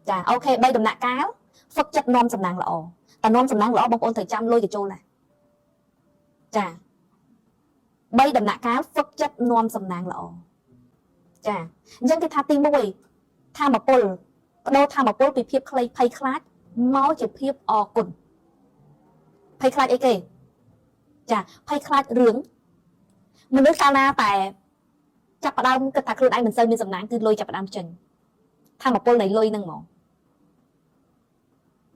ចា OK 3ដំណាក់កាលហ្វឹកចិត្តនាំសំណាងល្អតែនាំសំណាងល្អបងប្អូនត្រូវចាំលុយទៅចូលណាចា3ដំណាក់កាលហ្វឹកចិត្តនាំសំណាងល្អចាអញ្ចឹងគេថាទី1ធម្មពលបដូរធម្មពលពីភាពខ្លីភ័យខ្លាចមកជាភាពអរគុណភ័យខ្លាចអីគេចាភ័យខ្លាចរឿងមនុស្សកាលណាតែចាប់ផ្ដើមគិតថាខ្លួនឯងមិនសូវមានសំណាងគឺលុយចាប់ផ្ដើមចេញធម្មពលនៃលុយហ្នឹងហ្មង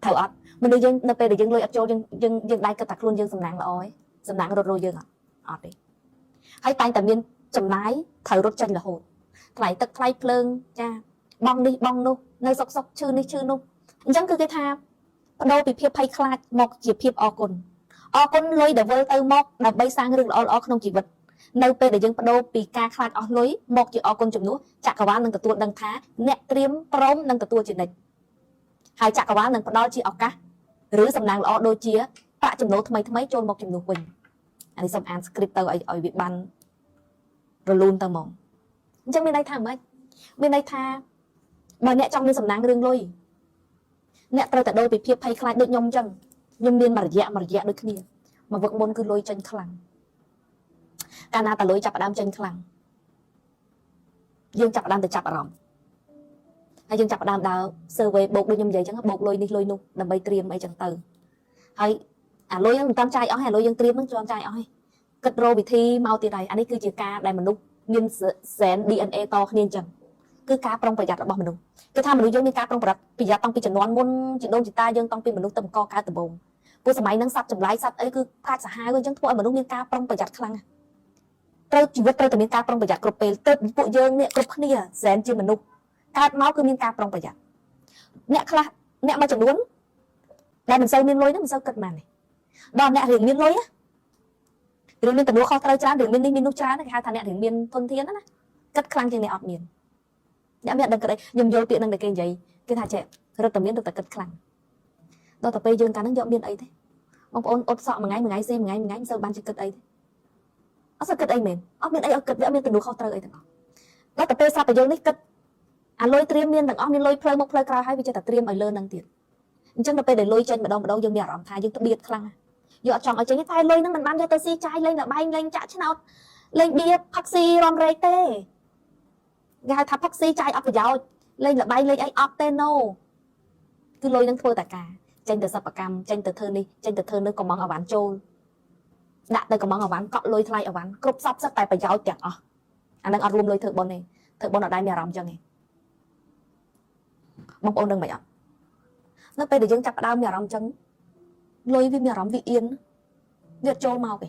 ត្រូវអត់មនុស្សយើងនៅពេលដែលយើងលុយអត់ចូលយើងយើងយើងដែរគិតថាខ្លួនយើងសំណាងល្អឯងសំណាងរត់រោយើងអត់អត់ទេហើយតែងតែមានចំណាយត្រូវរត់ចេញរហូតថ្លៃទឹកថ្លៃភ្លើងចាបងនេះបងនោះនៅសុកសុកឈឺនេះឈឺនោះអញ្ចឹងគឺគេថាបដូរពីភាពភ័យខ្លាចមកជាភាពអរគុណអរគុណលុយដែលវិលទៅមកដើម្បីសាងរឿងល្អៗក្នុងជីវិតនៅពេលដែលយើងបដូរពីការខ្លាចអស់លុយមកជាអរគុណជំនួសចក្រវាលនឹងទទួលដឹងថាអ្នកត្រៀមព្រមនឹងទទួលជានិច្ចហើយចក្រវាលនឹងផ្ដល់ជាឱកាសឬសំណាងល្អដូចជាប្រាក់ចំណូលថ្មីថ្មីចូលមកជំនួសវិញអានេះសូមអាន script ទៅឲ្យឲ្យវាបានរលូនទៅហ្មងអញ្ចឹងមានន័យថាម៉េចមានន័យថាបើអ្នកចង់មានសំណាងរឿងលុយអ្នកត្រូវតែដូរពីភាពភ័យខ្លាចដូចខ្ញុំអញ្ចឹងខ្ញុំមានមួយរយៈមួយរយៈដូចគ្នាមកវឹកមុនគឺលុយចេញខ្លាំងកាលណាតលុយចាប់ផ្ដើមចេញខ្លាំងយើងចាប់ផ្ដើមទៅចាប់អារម្មណ៍ហើយយើងចាប់ផ្ដើមដើរ survey បូកដូចខ្ញុំនិយាយអញ្ចឹងបូកលុយនេះលុយនោះដើម្បីត្រៀមអីចឹងទៅហើយអាលុយហ្នឹងមិនតាមចាយអស់ហើយអាលុយយើងត្រៀមហ្នឹងជាន់ចាយអស់ហើយគិតរកវិធីមកទៀតហើយអានេះគឺជាការដែលមនុស្សមានសែន DNA តគ្នាអញ្ចឹងគឺការប្រុងប្រយ័ត្នរបស់មនុស្សគឺថាមនុស្សយើងមានការប្រុងប្រយ័ត្នប្រយ័ត្នតាំងពីជំនាន់មុនជីដូនជីតាយើងតាំងពីមនុស្សទៅបង្កកើតដំបូងពួកសម័យហ្នឹងសត្វចម្លែកសត្វអីគឺកាចសាហាវអញ្ចឹងធ្វើឲ្យមនុស្សមានការប្រុងប្រយ័ត្នខ្លាំងណាស់ត្រូវជីវិតត្រូវតែមានការប្រុងប្រយ័ត្នគ្រប់ពេលទើបពួកយើងនេះគ្រប់គ្នាសែនជាមនុស្សកើតមកគឺមានការប្រុងប្រយ័ត្នអ្នកខ្លះអ្នកមួយចំនួនដែលមិនសូវមានលុយហ្នឹងមិនសូវគិតបានទេដល់អ្នករឿងមានលុយណារឿងមានទំនួលខុសត្រូវច្រើនរឿងមាននេះមាននោះច្រើនគេហៅថាអ្នករឿងមានធនធានណាគិតខ្លាំងជាងអ្នកអត់មានអ្នកមានអត់ដឹងគិតអីខ្ញុំយល់ពាក្យហ្នឹងតែគេនិយាយគេថាចេះរត់តែមានរត់តែគិតខ្លាំងដល់ទៅពេលយើងកាលហ្នឹងយកមានអីទេបងប្អូនអត់សក់មួយថ្ងៃមួយថ្ងៃស៊ីមួយថ្ងៃមួយថ្ងៃមិនសូវបានជាគិតអីទេអត់សូវគិតអីមែនអត់មានអីឲ្យគិតវាអត់មានទំនួលខុសត្រូវអីទាំងអស់ដល់ទៅពេលស្រាប់តែយើងនេះគិតអាលុយត្រៀមមានទាំងអស់មានលុយផ្លូវមុខផ្លូវក្រោយហើយវាចេះតែត្រៀមឲ្យលើនឹងទៀតអញ្ចឹងដល់ពេលដែលលុយចេញម្ដងម្ដងយើងមានអារម្មណ៍ថាយើងក្បៀតខ្លាំងណាស់យកអត់ចង់ឲ្យចេញទេតែលុយហ្នឹងមិនបានយកទៅស៊ីចាយលេងល្បែងលេងចាក់ឆ្នោតលេងបៀផឹកស៊ីរំរែកទេគេហៅថាផឹកស៊ីចាយអត់ប្រយោជន៍លេងល្បែងលេងអីអត់ទេ no គឺលុយហ្នឹងធ្វើតែការចេញទៅសិប្បកម្មចេញទៅធ្វើនេះចេញទៅធ្វើនោះកំងអវ៉ាន់ចូលដាក់ទៅកំងអវ៉ាន់កក់លុយថ្លៃអវ៉ាន់គ្រប់សពសិតតែប្រយោជន៍ទាំងអស់អាហ្នឹងអត់រួមលុយធ្វើបុណ្យទេធ្វើបុណ្យអត់ដែរមានអារម្មណ៍ចឹងទេបងប្អូនដឹងមិនអត់នៅពេលដែលយើងចាប់ផ្ដើមមានអារម្មណ៍ចឹងលុយវាមានអារម្មណ៍វាអៀនវាអត់ចូលមកទេ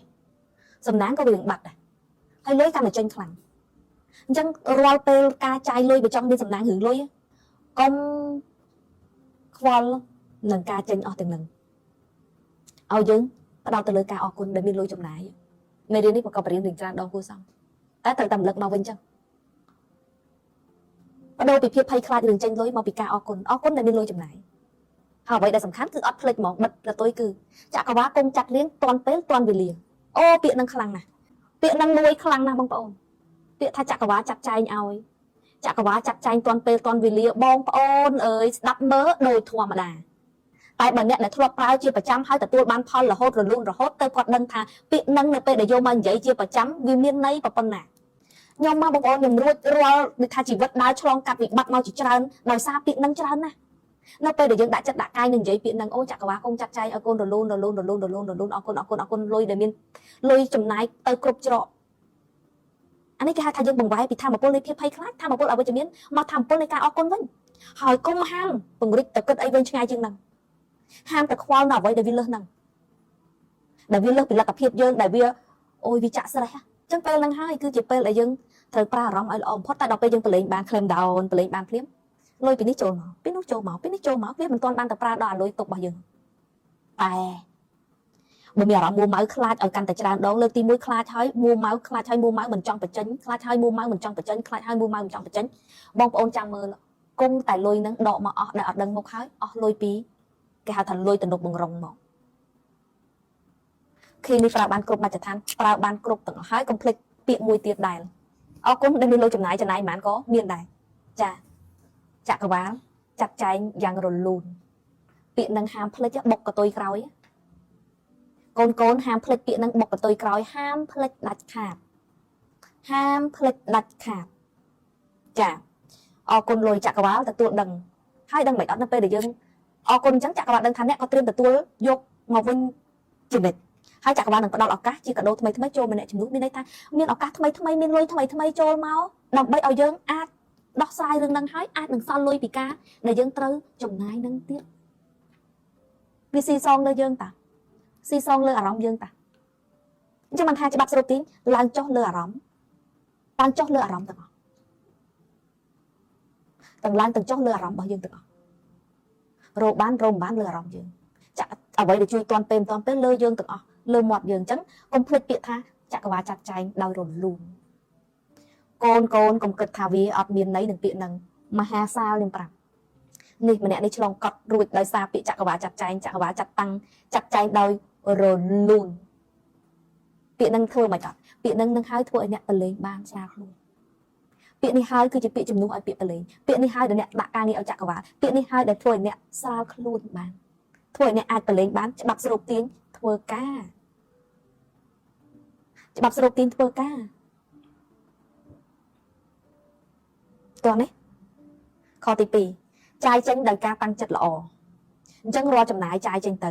សំណាងក៏វានឹងបាត់ដែរហើយលុយកាន់តែចេញខ្លាំងអញ្ចឹងរាល់ពេលការចាយលុយបើចង់មានសំណាងរឿងលុយកុំខ្វល់នឹងការចេញអស់ទាំងនឹងឲ្យយើងផ្ដោតទៅលើការអរគុណដែលមានលុយចំណាយមេរៀននេះប្រកបរៀនរឿងច្រើនដងគួរសមតែត្រូវតែរំលឹកមកវិញចឹងបដូរពីភាពភ័យខ្លាចរឿងចេញលុយមកពីការអរគុណអរគុណដែលមានលុយចំណាយហើយអ្វីដែលសំខាន់គឺអត់ភ្លេចហ្មងបិទប្រតុយគឺចក្រវាលកុំចាត់លៀងតាន់ពេលតាន់វេលាអូពាក្យនឹងខ្លាំងណាស់ពាក្យនឹងមួយខ្លាំងណាស់បងប្អូនពាក្យថាចក្រវាលចាត់ចែងឲ្យចក្រវាលចាត់ចែងតាន់ពេលតាន់វេលាបងប្អូនអើយស្ដាប់មើលដោយធម្មតាតែបើអ្នកដែលធ្លាប់ប្រើជាប្រចាំហើយទទួលបានផលរហូតរលូនរហូតទៅគាត់ដឹងថាពាក្យនឹងនៅពេលដែលយកមកនិយាយជាប្រចាំវាមានន័យប៉ុណ្ណាខ្ញុំមកបងប្អូនខ្ញុំរួចរាល់ដូចថាជីវិតដើរឆ្លងកាត់វិបត្តិមកជាច្រើនដោយសារពាក្យនឹងច្រើនណាស់នៅពេលដែលយើងដាក់ចិត្តដាក់កាយនឹងនិយាយពាក្យនឹងអូចក្រវាលកុំចាត់ចែងឲ្យកូនរលូនរលូនរលូនរលូនរលូនអរគុណអរគុណអរគុណលុយដែលមានលុយចំណាយទៅគ្រប់ច្រកអានេះគេហៅថាយើងបង្វែរពីធម៌ពលនៃភាពភ័យខ្លាចធម៌ពលអវិជ្ជមានមកធម៌ពលនៃការអរគុណវិញហើយកុំហាមពង្រិចទៅគិតអីវិញឆ្ងាយជាងហ្នឹងហាមតែខ្វល់នៅអ្វីដែលវាលើសហ្នឹងដែលវាលើសពីលទ្ធភាពយើងដែលវាអូយវាចាក់ស្រេះអញ្ចឹងពេលហ្នឹងហើយគឺជាពេលដែលយើងត្រូវប្រើអារម្មណ៍ឲ្យល្អបំផុតតែដល់ពេលយើងប្រឡែងបាន calm down ប្រឡែងបានភ្លាមលុយពីនេះចូលមកពីនោះចូលមកពីនេះចូលមកវាមិនទាន់បានទៅប្រើដល់អាលុយទុករបស់យើងតែបើមានអារម្មណ៍មួម៉ៅខ្លាចឲ្យកាន់តែច្រើនដងលើកទី1ខ្លាចហើយមួម៉ៅខ្លាចហើយមួម៉ៅមិនចង់បញ្ចេញខ្លាចហើយមួម៉ៅមិនចង់បញ្ចេញខ្លាចហើយមួម៉ៅមិនចង់បញ្ចេញបងប្អូនចាំមើលគង់តែលុយនឹងដកមកអស់ដែលអត់ដឹងមុខហើយអស់លុយពីគេហៅថាលុយទំនុកបង្រុងមកខីនេះប្រើបានគ្រប់មជ្ឈដ្ឋានប្រើបានគ្រប់ទាំងអស់ហើយកុំភ្លេចពាក្យមួយទៀតដែរអរគុណដែលមានលុយចំណាយចំណាយប៉ុន្មានក៏មានដែរចាចក្រវាល ចាត់ចែងយ៉ាងរលូនពាក្យនឹងហាមភ្លេចបុកកតុយក្រោយកូនកូនហាមភ្លេចពាក្យនឹងបុកកតុយក្រោយហាមភ្លេចដាច់ខាតហាមភ្លេចដាច់ខាតចាអរគុណលុយចក្រវាលទទួលដឹងហើយដឹងមិនអត់នៅពេលដែលយើងអរគុណអញ្ចឹងចក្រវាលដឹងថាអ្នកក៏ត្រៀមទទួលយកមកវិញជានិច្ចហើយចក្រវាលនឹងផ្ដល់ឱកាសជាកាដូថ្មីថ្មីចូលម្នាក់ជំនួសមានន័យថាមានឱកាសថ្មីថ្មីមានលុយថ្មីថ្មីចូលមកដើម្បីឲ្យយើងអាចដោះស្រាយរឿងហ្នឹងហើយអាចនឹងសល់លុយពីការដែលយើងត្រូវចំណាយនឹងទៀតវាស៊ីសងលើយើងតាស៊ីសងលើអារម្មណ៍យើងតាអញ្ចឹងមិនថាច្បាប់ស្រូបទាញឡើងចុះលើអារម្មណ៍ឡើងចុះលើអារម្មណ៍ទាំងអស់ទាំងឡើងទាំងចុះលើអារម្មណ៍របស់យើងទាំងអស់រោបានរោមិនបានលើអារម្មណ៍យើងចាក់អ្វីដែលជួយតាន់ពេលតាន់ពេលលើយើងទាំងអស់លើមាត់យើងអញ្ចឹងកុំភ្លេចពាក្យថាចក្រវាលចាត់ចែងដោយរលូនកូនកូនកុំគិតថាវាអត់មានន័យនឹងពាក្យហ្នឹងមហាសាលខ្ញុំប្រាប់នេះម្នាក់នេះឆ្លងកត់រួចដោយសារពាក្យចក្រវាលចាត់ចែងចក្រវាលចាត់តាំងចាត់ចែងដោយរលូនពាក្យហ្នឹងធ្វើមិនអត់ពាក្យហ្នឹងនឹងហើយធ្វើឲ្យអ្នកប្រឡែងបានស្រាលខ្លួនពាក្យនេះហើយគឺជាពាក្យជំនួសឲ្យពាក្យប្រឡែងពាក្យនេះហើយដែលអ្នកដាក់ការងារឲ្យចក្រវាលពាក្យនេះហើយដែលធ្វើឲ្យអ្នកស្រាលខ្លួនបានធ្វើឲ្យអ្នកអាចប្រឡែងបានច្បាប់ស្រូបទាញធ្វើការច្បាប់ស្រូបទាញធ្វើការតោះនេះខទី2ចាយចេញដោយការតាំងចិត្តល្អអញ្ចឹងរាល់ចំណាយចាយចេញទៅ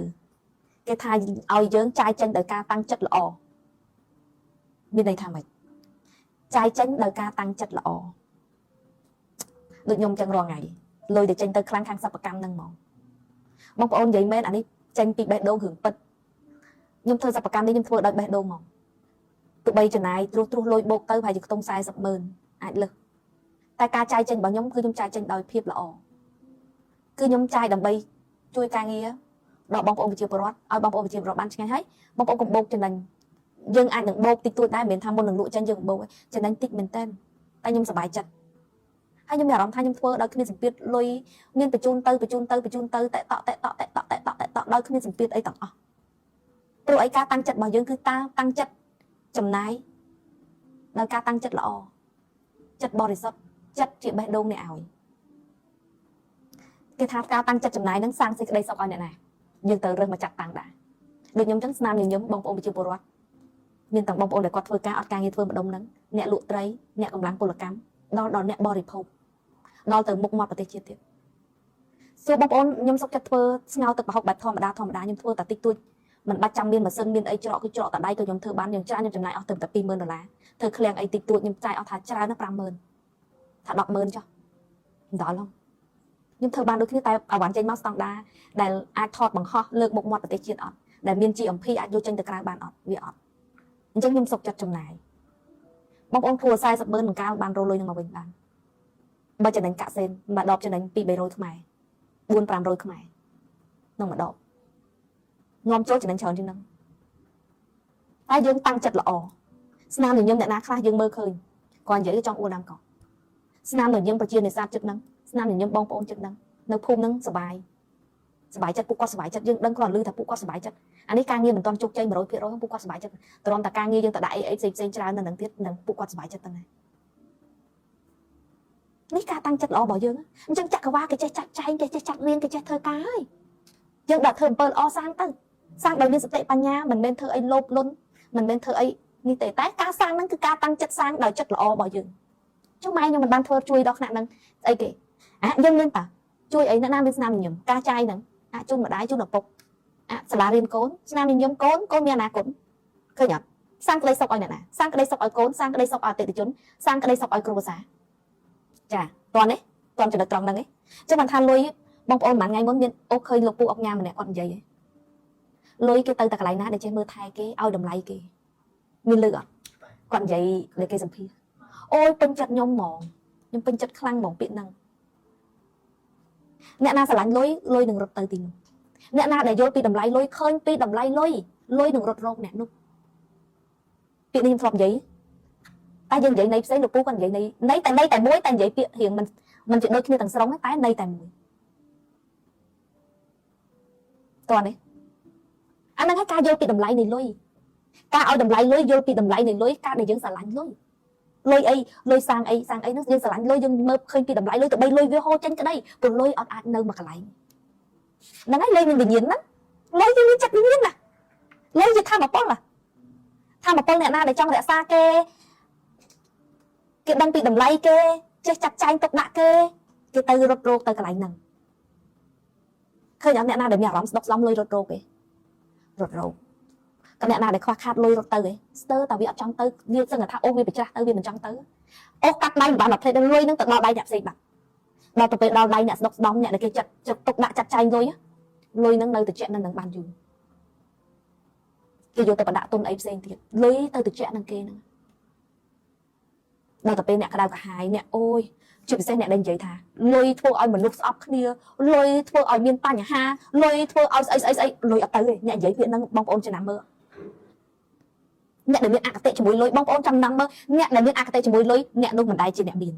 គេថាឲ្យយើងចាយចេញដោយការតាំងចិត្តល្អមានន័យថាម៉េចចាយចេញដោយការតាំងចិត្តល្អដូចខ្ញុំចឹងរាល់ថ្ងៃលុយដែលចេញទៅខ្លាំងខាងសិប្បកម្មហ្នឹងហ្មងបងប្អូននិយាយមែនអានេះចេញពីបេះដូងរឿងពិតខ្ញុំធ្វើសិប្បកម្មនេះខ្ញុំធ្វើដោយបេះដូងហ្មងទោះបីចំណាយត្រួសត្រាសលុយបូកទៅប្រហែលជាខ្ទង់40ម៉ឺនអាចលើសតែការចាយចេញរបស់ខ្ញុំគឺខ្ញុំចាយចេញដោយភាពល្អគឺខ្ញុំចាយដើម្បីជួយការងារដល់បងប្អូនប្រជាពលរដ្ឋឲ្យបងប្អូនប្រជាពលរដ្ឋបានឆ្ងាញ់ហើយបងប្អូនកុំបោកចំណេញយើងអាចនឹងបោកតិចតួចដែរមិនមែនថាមុននឹងលក់ចេញយើងបោកចំណេញតិចមែនតើតែខ្ញុំសប្បាយចិត្តហើយខ្ញុំមានអារម្មណ៍ថាខ្ញុំធ្វើដោយគ្មានសម្ពាធលុយមានបញ្ជូនទៅបញ្ជូនទៅបញ្ជូនទៅតែតក់តែតក់តែតក់តែតក់តែតក់ដោយគ្មានសម្ពាធអីទាំងអស់ព្រោះអីការតាំងចិត្តរបស់យើងគឺតាតាំងចិត្តចំណាយដោយការតាំងចិត្តល្អចិត្តបរិសុទ្ធចិត្តជាបេះដូងអ្នកឲ្យគេថាការតាំងចិត្តចំណាយនឹងសាងសេចក្តីសុខឲ្យអ្នកណាយើងត្រូវរើសមកចាត់តាំងដែរដូចខ្ញុំចឹងស្នាមញញឹមបងប្អូនប្រជាពលរដ្ឋមានទាំងបងប្អូនដែលគាត់ធ្វើការអត់ការងារធ្វើម្ដុំហ្នឹងអ្នកលក់ត្រីអ្នកកម្លាំងពលកម្មដល់ដល់អ្នកបរិភោគដល់ទៅមុខមាត់ប្រទេសជាតិទៀតសួរបងប្អូនខ្ញុំសុខចិត្តធ្វើស្ងោរទឹកប្រហុកបែបធម្មតាធម្មតាខ្ញុំធ្វើតែតិចតួចមិនបាច់ចាំមានម៉ាស៊ីនមានអីច្រកគឺច្រកតែដៃក៏ខ្ញុំធ្វើបានយ៉ាងច្រើនខ្ញុំចំណាយអស់ទៅតែ20000ដុល្លារធ្វើឃ្លាំងអីតិចតួចខ្ញុំចាយអស់ថាច្រើនណាស់50000ថា100000ចុះមិនដល់ហងខ្ញុំធ្វើបានដូចគ្នាតែអវ៉ាន់ចេញមកស្តង់ដាដែលអាចថតបង្ហោះលើកមុខមាត់ប្រទេសជាតិអត់ដែលមាន GMP អាចយកចេញទៅក្រៅបានអត់វាអត់អញ្ចឹងខ្ញុំសុខចិត្តចំណាយបងប្អូនគួរ40ម៉ឺននឹងកាលបានរលុយនឹងមកវិញបានបើចំណេញកាក់សេនមួយដបចំណេញ2 300ខ្មែរ4 500ខ្មែរក្នុងមួយដបងំចូលចំណេញច្រើនជាងហ្នឹងតែយើងតាំងចិត្តល្អស្នាមញញឹមអ្នកណាខ្លះយើងមើលឃើញគាត់និយាយចង់អួលដើមកោស្នាមញញឹមប្រជានេសាទចិត្តហ្នឹងស្នាមញញឹមបងប្អូនចិត្តហ្នឹងនៅភូមិហ្នឹងសបាយសបាយចិត្តពួកគាត់សបាយចិត្តយើងដឹងគ្រាន់ឮថាពួកគាត់សបាយចិត្តអានេះការងារមិនទាន់ជោគជ័យ100%ពួកគាត់សបាយចិត្តទ្រាំតែការងារយើងទៅដាក់អីអីផ្សេងផ្សេងច្រើននៅនឹងទៀតនឹងពួកគាត់សបាយចិត្តទៅណានេះការតាំងចិត្តល្អរបស់យើងអញ្ចឹងចក្រវាលគេចេះចាត់ចែងគេចេះចាត់រៀងគេចេះធ្វើការហើយយើងដាក់ធ្វើអំពើល្អសាងទៅសាងដោយមានសតិបញ្ញាមិនមែនធ្វើអីលោភលន់មិនមែនធ្វើអីនេះទេតែការសាងហ្នឹងគឺការតាំងចិត្តសាងដោយចិត្តល្អរបស់យើងចុះម៉ែខ្ញុំមិនបានធ្វើជួយដល់ថ្នាក់ហ្នឹងស្អីគេអាយើងមានតាជួយអីអ្នកណាមានស្នាមញញឹមការចាយហ្នឹងអាជូនម្ដាយជូនឪពុកអាសាលារៀនកូនស្នាមញញឹមកូនកូនមានអនាគតឃើញអត់សាងក្តីសុខឲ្យអ្នកណាសាងក្តីសុខឲ្យកូនសាងក្តីសុខឲ្យអតិថិជនសាងក្តីសុខឲ្យគ្រួសារចាតោះនេះតោះចំណុចត្រង់ហ្នឹងឯងចឹងបានថាលុយបងប្អូនមួយថ្ងៃមុនមានអូឃើញលោកពូអុកញ៉ាម្នាក់គាត់និយាយលុយគេទៅតែកន្លែងណាដែលចេះមើលថែគេឲ្យតម្លៃគេមានលឺអត់គាត់និយាយដែលគេសម្ភាសអូយពេញចិត្តខ្ញុំហ្មងខ្ញុំពេញចិត្តខ្លាំងហ្មងពាក្យហ្នឹងអ្នកណាស្រឡាញ់លុយលុយនឹងរត់ទៅទីនោះអ្នកណាដែលយល់ពីតម្លៃលុយឃើញពីតម្លៃលុយលុយនឹងរត់រកអ្នកនោះពាក្យនេះខ្ញុំធ្លាប់និយាយតែយើងនិយាយនៃផ្សេងលោកពូគាត់និយាយនៃនៃតែនៃតែមួយតែនិយាយពាក្យរៀងមិនមិនជាដូចគ្នាទាំងស្រុងតែនៃតែមួយតោះនេះអាហ្នឹងហើយការយល់ពីតម្លៃនៃលុយការឲ្យតម្លៃលុយយល់ពីតម្លៃនៃលុយការដែលយើងស្រឡាញ់លុយ លុយអីលុយសាងអីសាងអីហ្នឹងយើងស្រឡាញ់លុយយើងមើលឃើញពីតម្លៃលុយទៅបីលុយវាហូរចេញក្តីព្រោះលុយអត់អាចនៅមួយកន្លែងហ្នឹងហើយលុយមានវិញ្ញាណហ្នឹងលុយវាមានចិត្តវិញ្ញាណណាលុយជាធម្មពលណាធម្មពលអ្នកណាដែលចង់រក្សាគេគេដឹងពីតម្លៃគេចេះចាត់ចែងទុកដាក់គេគេទៅរត់រោគទៅកន្លែងហ្នឹងឃើញអត់អ្នកណាដែលមានអារម្មណ៍ស្ដុកស្ដំលុយរត់រោគគេរត់រោគក៏អ្នកណាដែលខ្វះខាតលុយរត់ទៅឯងស្ទើរតែវាអត់ចង់ទៅវាសឹងតែថាអូវាប្រច្រាស់ទៅវាមិនចង់ទៅអូកាត់ដៃមិនបានមកផ្លេតលុយហ្នឹងទៅដល់ដៃអ្នកផ្សេងបាត់ដល់ទៅពេលដល់ដៃអ្នកស្ដុកស្ដំអ្នកដែលគេចាត់ទុកដាក់ចាត់ចែងលុយលុយហ្នឹងនៅតិចនៅនឹងបានយូរគេយកទៅប្រដាក់ទុនអីផ្សេងទៀតលុយទៅតិចនឹងគេហ្នឹងដល់ទៅពេលអ្នកក្តៅក្រហាយអ្នកអូយជាពិសេសអ្នកដែលនិយាយថាលុយធ្វើឲ្យមនុស្សស្អប់គ្នាលុយធ្វើឲ្យមានបញ្ហាលុយធ្វើឲ្យស្អីស្អីស្អីលុយអត់ទៅទេអ្នកនិយាយពាក្យហ្នឹងបងប្អូនចំណាំមើលអ្នកដែលមានអគតិជាមួយលុយបងប្អូនចំណាំមើលអ្នកដែលមានអគតិជាមួយលុយអ្នកនោះមិនដែលជាអ្នកមាន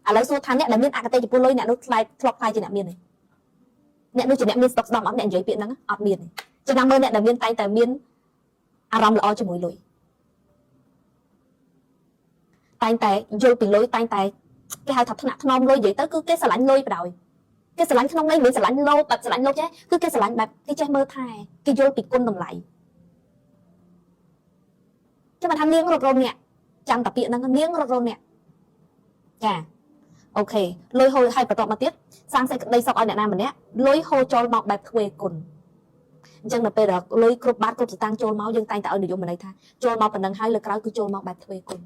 ឥឡូវសួរថាអ្នកដែលមានអគតិចំពោះលុយអ្នកនោះថ្លៃធ្លាប់ថ្លៃជាអ្នកមានទេអ្នកនោះជាអ្នកមានស្តុកស្ដំអត់អ្នកនិយាយពាក្យហ្នឹងអត់មានទេចំណាំមើលអ្នកដែលមានតែងតែមានអារម្មណ៍ល្អជាមួយលុយតែងតែយល់ពីលុយតែងតែគេហៅថាថ្នាក់ថ្នមលុយនិយាយទៅគឺគេស្រឡាញ់លុយបដ ாய் គេស្រឡាញ់ក្នុងន័យមិនស្រឡាញ់លោភបែបស្រឡាញ់លោភចេះគឺគេស្រឡាញ់បែបគេចេះមើលថែគេយល់ពីគុណតម្លៃចាំមិនថានាងរត់រោមអ្នកចាំតាពាក្យហ្នឹងនាងរត់រោមអ្នកចាអូខេលុយហូរឲ្យបន្តមកទៀតសាងសេចក្តីសុខឲ្យអ្នកណាម្នាក់លុយហូរចូលមកបែបទ្វេគុណអញ្ចឹងនៅពេលដែលលុយគ្រប់បាតគ្រប់ស្តាងចូលមកយើងតែងតែឲ្យនិយមន័យថាចូលមកប៉ុណ្ណឹងហើយលើក្រោយគឺចូលមកបែបទ្វេគុណ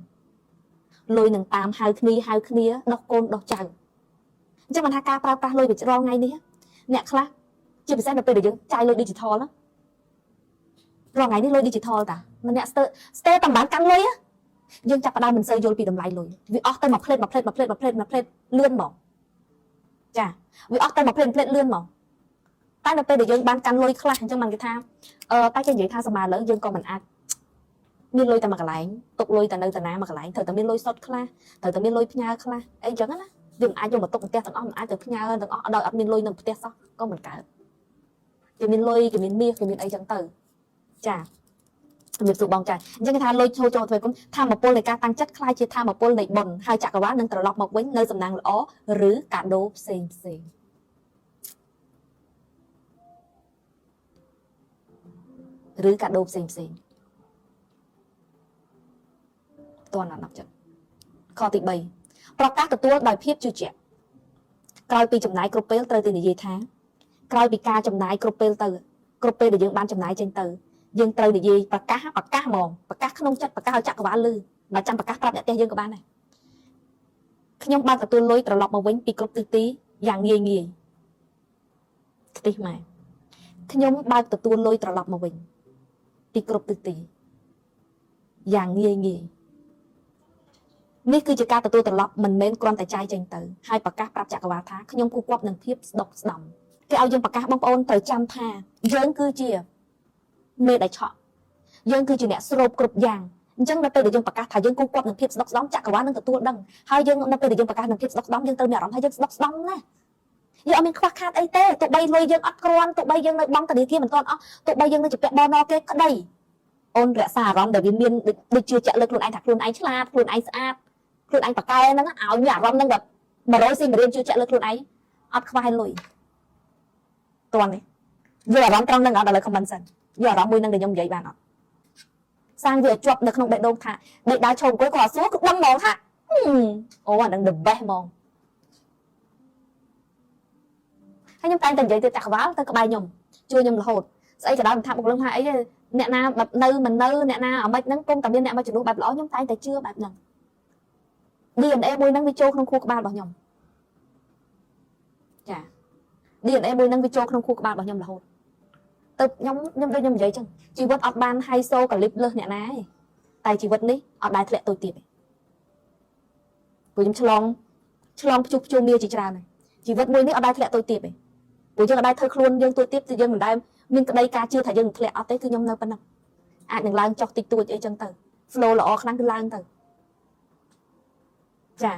លុយនឹងតាមហៅគ្នាហៅគ្នាដោះកូនដោះចៅអញ្ចឹងមិនថាការប្រើប្រាស់លុយវិជ្រថ្ងៃនេះអ្នកខ្លះជាពិសេសនៅពេលដែលយើងចាយលុយ digital ណារាល់ថ្ងៃនេះលុយ digital តាម្នាក់ស្ទើស្ទើតែមិនបានកាន់លុយយើងចាប់ផ្ដើមមិនសូវយល់ពីតម្លៃលុយវាអស់ទៅមួយផ្លេតមួយផ្លេតមួយផ្លេតមួយផ្លេតមួយផ្លេតលឿនហ្មងចាវាអស់ទៅមួយផ្លេតផ្លេតលឿនហ្មងតែនៅពេលដែលយើងបានកាន់លុយខ្លះអញ្ចឹងបានគេថាអឺតែគេនិយាយថាសម័យឥឡូវយើងក៏មិនអាចមានលុយតែមួយកន្លែងទុកលុយតែនៅតាណាមួយកន្លែងត្រូវតែមានលុយសុទ្ធខ្លះត្រូវតែមានលុយផ្ញើខ្លះអីអញ្ចឹងណាយើងមិនអាចយកមកទុកផ្ទះទាំងអស់មិនអាចទៅផ្ញើទាំងអស់ដោយអត់មានលុយនៅផ្ទះសោះក៏មិនកើតគេមានលុយគេមានមាសគេមានអីចឹងទៅចាជំរាបសួរបងចាអញ្ចឹងគេថាលុយចូលចូលធ្វើគុំធម្មពលនៃការតាំងចិត្តក្លាយជាធម្មពលនៃបុណ្យហើយចក្រវាលនឹងត្រឡប់មកវិញនៅសំណាងល្អឬកាដូផ្សេងផ្សេងឬកាដូផ្សេងផ្សេងតន់អត់ចិត្តខទី3ប្រកាសទទួលដោយភាពជឿជាក់ក្រោយពីចំណាយគ្រប់ពេលត្រូវតែនិយាយថាក្រោយពីការចំណាយគ្រប់ពេលទៅគ្រប់ពេលដែលយើងបានចំណាយចេញទៅយើងត្រូវនិយាយប្រកាសប្រកាសហ្មងប្រកាសក្នុងចិត្តប្រកាសឲ្យចក្រវាលលឺមិនចាំប្រកាសប្រាប់អ្នកផ្ទះយើងក៏បានដែរខ្ញុំបានទទួលលុយត្រឡប់មកវិញពីគ្រប់ទិសទីយ៉ាងងាយងាយខ្ទិះម៉ែខ្ញុំបើកទទួលលុយត្រឡប់មកវិញពីគ្រប់ទិសទីយ៉ាងងាយងាយនេះគឺជាការទទួលត្រឡប់មិនមែនគ្រាន់តែចាយចេញទៅហើយប្រកាសប្រាប់ចក្រវាលថាខ្ញុំគូគប់នឹងភាពស្ដុកស្ដំគេឲ្យយើងប្រកាសបងប្អូនត្រូវចាំថាយើងគឺជាមេដែលឆក់យើងគឺជាអ្នកស្រូបគ្រប់យ៉ាងអញ្ចឹងនៅពេលដែលយើងប្រកាសថាយើងគូគប់នឹងភាពស្ដុកស្ដំចក្រវាលនឹងទទួលដឹងហើយយើងនៅពេលដែលយើងប្រកាសនឹងភាពស្ដុកស្ដំយើងត្រូវមានអារម្មណ៍ថាយើងស្ដុកស្ដំណាស់យើងអត់មានខ្វះខាតអីទេទោះបីលុយយើងអត់គ្រាន់ទោះបីយើងនៅបង់ធនាគារមិនទាន់អស់ទោះបីយើងនៅជាពាក់បនគេក្តីអូនរក្សាអារម្មណ៍ដែលវាមានដូចជឿជាក់លើខ្លួនឯងថាខ្លួនឯងឆ្លាតខ្លួនឯងស្អាតខ្លួនឯងប៉កែហ្នឹងឲ្យមានអារម្មណ៍ហ្នឹងបែប100ស៊ីមរៀនជឿជាក់លើខ្លួនឯងអត់ខ្វះលុយតន់នេះយល់អារម្មណ៍ត្រង់ហ្នឹងអត់ឥឡូវ comment សិនយល់អារម្មណ៍មួយហ្នឹងដែលខ្ញុំនិយាយបានអត់សាងវាឲ្យជាប់នៅក្នុងបេះដូងថាដេកដើរឈោអង្គុយគាត់សួរគឺដឹងហ្មងថាអូអាហ្នឹង the best ហ្មងហើយខ្ញុំតែងតែនិយាយទៀតចាក់ក្បាលទៅក្បែរខ្ញុំជួយខ្ញុំរហូតស្អីក៏ដោយមិនថាបុគ្គលិកថាអីទេអ្នកណាបែបនៅមិននៅអ្នកណាអាម៉េចហ្នឹងគុំតែមានអ្នកមកជំនួសបែបល្អខ្ញុំតែងតែជឿបែបហ្នឹង DNA មួយហ្នឹងវាចូលក្នុងខួរក្បាលរបស់ខ្ញុំចា DNA មួយហ្នឹងវាចូលក្នុងខួរក្បាលរបស់ខ្ញុំរហូតទៅខ្ញុំខ្ញុំដូចខ្ញុំនិយាយចឹងជីវិតអត់បានហៃសូកលីបលើសអ្នកណាទេតែជីវិតនេះអត់ដែលធ្លាក់តូចទៀតទេព្រោះខ្ញុំឆ្លងឆ្លងព្យុះព្យុះមាជាច្រើនហើយជីវិតមួយនេះអត់ដែលធ្លាក់តូចទៀតទេព្រោះយើងអត់ដែលធ្វើខ្លួនយើងតូចទៀតគឺយើងមិនដែលមានក្តីការជឿថាយើងនឹងធ្លាក់អត់ទេគឺខ្ញុំនៅប៉ុណ្ណឹងអាចនឹងឡើងចុះតិចតួចអីចឹងទៅ flow ល្អខ្លាំងគឺឡើងទៅចា